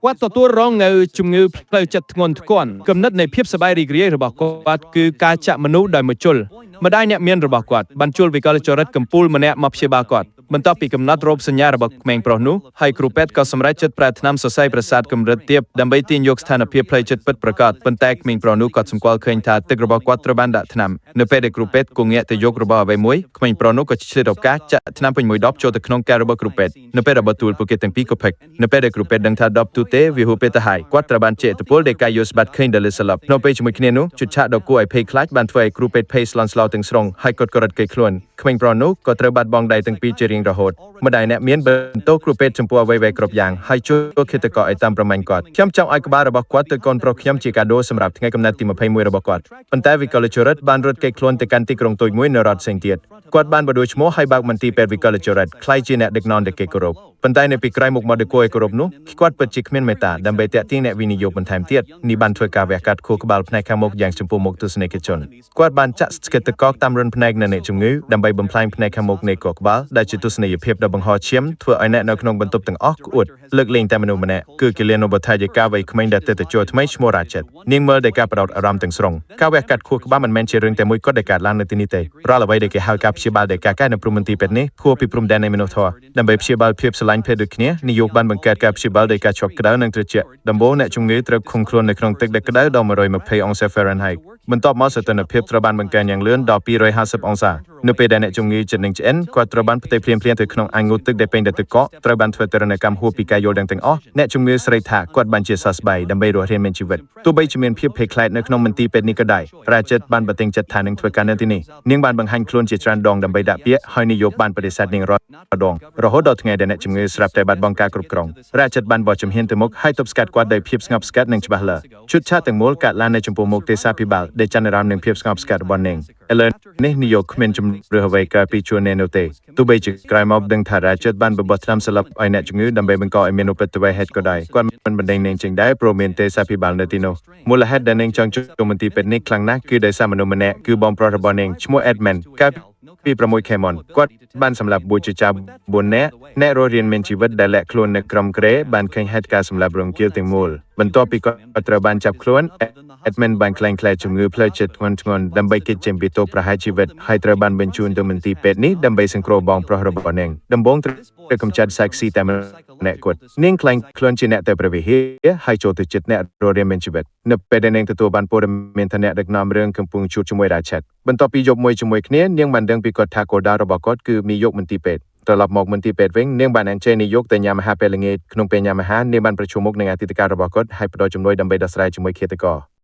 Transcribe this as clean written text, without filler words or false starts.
គាត់ទទួលរងនៅជំងឺផ្លូវចិត្តធ្ងន់ធ្ងរគំនិតនៃភាពសប្បាយរីករាយរបស់គាត់គឺការចាក់មនុស្សដោយម្ជុលម្ដាយអ្នកមានរបស់គាត់បានជួលវិកលចរិតកំពូលម្នាក់មកព្យាបាលគាត់បន្ទាប់ពីកំណត់រោគសញ្ញារបស់ក្មេងប្រុសនោះហើយគ្រូពេទ្យក៏សម្រេចចិត្តប្រើថ្នាំសរសៃប្រសាទកម្រិតទាបដើម្បីទាញយកស្ថានភាពផ្លូវចិត្តពិតប្រាកដប៉ុន្តែក្មេងប្រុសនោះក៏សម្គាល់ឃើញថាទឹករបស់គាត់ត្រូវបានដាក់ថ្នាំនៅពេលដែលគ្រូពេទ្យគងាកទៅយករបស់អ្វីមួយក្មេងប្រុសនោះក៏ឆ្លៀតឱកាសចាក់ថ្នាំពេញមួយដបចូលទៅក្នុងកែវរបស់គ្រូពេទ្យនៅពេលដែលទួលពួកគេទាំងពីរក៏ផឹកនៅពេលដែលគ្រូពេទ្យដឹងថាដបទូទេវាហួសពេលទៅហើយគាត់ត្រូវបានជះឥទ្ធិពលដោយការយកស្បាត់ឃើញដែលលិសឡប់នៅពេលជាមួយគ្នានោះជុតឆាកដ៏គួរឲ្យភ័យខ្លាចបានធ្វើឲ្យគ្រូពេទ្យភ័យស្លន់ស្លោទាំងស្រុងហើយគាត់ក៏រត់គេចខ្លួនក្មេងប្រុសនោះក៏ត្រូវបាត់បង់ដៃទាំងពីរជារៀងរហូតម្ដាយអ្នកមានបន្ទោសគ្រូពេទ្យចំពោះអ្វីៗគ្រប់យ៉ាងហើយជួយឃាតករឲ្យតាមប្រមាញ់គាត់ខ្ញុំចង់ឲ្យក្បាលរបស់គាត់ទៅកូនប្រុសខ្ញុំជាកាដូសម្រាប់ថ្ងៃកំណើតទី21របស់គាត់ប៉ុន្តែវិកលចរិតបានរត់គេចខ្លួនទៅកាន់ទីក្រុងតូចមួយនៅរដ្ឋផ្សេងទៀតគាត់បានបដូរឈ្មោះហើយបើកមន្ទីរពេទ្យវិកលចរិតក្លាយជាអ្នកដឹកនាំដែលគេគោរពប៉ុន្តែនៅពីក្រោយមុខមាត់ដ៏គួរឲ្យគោរពនោះគាត់ពិតជាគ្មានមេត្តាដើម្បីទាក់ទាញអ្នកវិនិយោគបន្ថែមទៀតនេះបានធ្វើការវះកាត់ខួរក្បាលផ្នែកខាងមុខយ៉ាងចំពោះមុខទស្សនិកជនគាត់បានចាក់ស្កិតទឹកកកតាមរន្ធភ្នែកនៅអ្នកជំងឺដើម្បីបំផ្លាញផ្នែកខាងមុខនៃខួរក្បាលដែលជាទស្សនីយភាពដ៏បង្ហោះឈាមធ្វើឲ្យអ្នកនៅក្នុងបន្ទប់ទាំងអស់ក្អួតលើកលែងតែមនុស្សម្នាក់គឺគីលៀនអូបថាយកាវ័យក្មេងដែលទើបតែចូលថ្មីឈ្មោះរ៉ាចិតនាងមើលដោយការផ្ដោតអារម្មណ៍ទាំងស្រុងការវះកាត់ខួរក្បាលមិនមែនជារឿងតែមួយគត់ដែលកើតឡើងនៅទីនេះទេរាល់អ្វីដែលគេហៅការព្យាបាលដោយការកែនៅព្រំមន្ទីរពេទ្យនេះគួរពីព្រំដែននៃមនុស្សធម៌ដើម្បីព្យាបាលភាពស្រឡាញ់ភេទដូចគ្នានាយកបានបង្កើតការព្យាបាលដោយការឆក់ក្តៅនិងត្រជាក់ដំបូងអ្នកជំងឺត្រូវឃុំខ្លួននៅក្នុងទឹកដែលក្តៅដល់120អង្សា Fahrenheit បន្ទាប់មកសីតុណ្ហភាពត្រូវបានបង្កើនយ៉ាងលឿនដល់250អង្សានៅពេលដែលអ្នកជំងឺជិតនឹងឆ្អិនគាត់ត្រូវបានផ្ទេរភ្លាមៗទៅក្នុងអាងងូតទឹកដែលពេញដោយទឹកកកត្រូវបានធ្វើទរណកម្មហួសពីការយល់ដឹងទាំងអស់អ្នកជំងឺស្រេកថាគាត់បានជាសះស្បើយដើម្បីរស់រានមានជីវិតទោះបីជាមានភាពភ័យខ្លាចនៅក្នុងមន្ទីរពេទ្យនេះក៏ដោយរាជិតបានបទិញចិត្តថានឹងធ្វើការនៅទីនេះនាងបានបង្ហាញខ្លួនជាច្រើនដងដើម្បីដាក់ពាក្យហើយនាយកបានបដិសេធនាងរាល់ដងរហូតដល់ថ្ងៃដែលអ្នកជំងឺស្រាប់តែបាត់បង់ការគ្រប់គ្រងរាជិតបានបោះជំហានទៅមុខហើយទប់ស្កាត់គាត់ដោយភាពស្ងប់ស្ងាត់និងច្បាស់លាស់ឈុតឆាកទាំងមូលកើតឡើងនៅចំពោះមុខទេសាភិបាលដែលចាន់អារម្មណ៍នឹងភាពស្ងប់ស្ងាត់របស់នាងឥឡូវនេះនាយកគ្មានជំរឿអ្វីក្រៅពីជួននាងនោះទេទោះបីជាក្រោយមកដឹងថារាជិតបានបបោះថ្នាំស្លាប់ឲ្យអ្នកជំងឺដើម្បីបង្កឲ្យមានឧបទ្ទវហេតុក៏ដោយគាត់មិនបណ្ដេញនាងចេញដែរព្រោះមានទេសាភិបាលនៅទីនោះមូលហេតុដែលនាងចង់ចូលមន្ទីរពេទ្យនេះខ្លាំងណាស់គឺដោយសារមនុស្សម្នាក់គឺបងប្រុសរបស់នាងឈ្មោះ Edmund កាលពី6ខែមុនគាត់បានសម្លាប់បុជចា4នាក់អ្នករស់រានមានជីវិតដែលលាក់ខ្លួននៅក្រុមក្រេបានឃើញហេតុការណ៍សម្លាប់រង្គាលទាំងមូលបន្ទាប់ពីគាត់ត្រូវបានចាប់ខ្លួន Edmund បានក្លែងក្លាយជំងឺផ្លូវចិត្តធ្ងន់ធ្ងរដើម្បីគេចចេញពីទោសប្រហារជីវិតហើយត្រូវបានបញ្ជូនទៅមន្ទីរពេទ្យនេះដើម្បីសង្គ្រោះបងប្រុសរបស់នាងដំបូងត្រូវកម្ចាត់សាក្សីតែម្នាក់គាត់នាងក្លែងខ្លួនជាអ្នកទៅព្រះវិហារហើយចូលទៅជិតអ្នករស់រានមានជីវិតនៅពេលដែលនាងទទួលបានព័ត៌មានថាអ្នកដឹកនាំរឿងកំពុងជួបជាមួយរាឆិតបន្ទាប់ពីយប់មួយជាមួយគ្នានាងបានដឹងពីគាត់ថាគោលដៅរបស់គាត់គឺមីយកមន្ទីរពេទ្យត្រឡប់មកមន្ទីរពេទ្យវិញនាងបានអញ្ជើញនាយកទៅញ៉ាំអាហារពេលល្ងាចក្នុងពេលញ៉ាំអាហារនាងបានប្រជុំមុខនឹងអតីតកាលរបស់គាត់ហើយផ្ដល់ជំនួយដើម្បីដោះស្រាយជាមួយឃាតករ។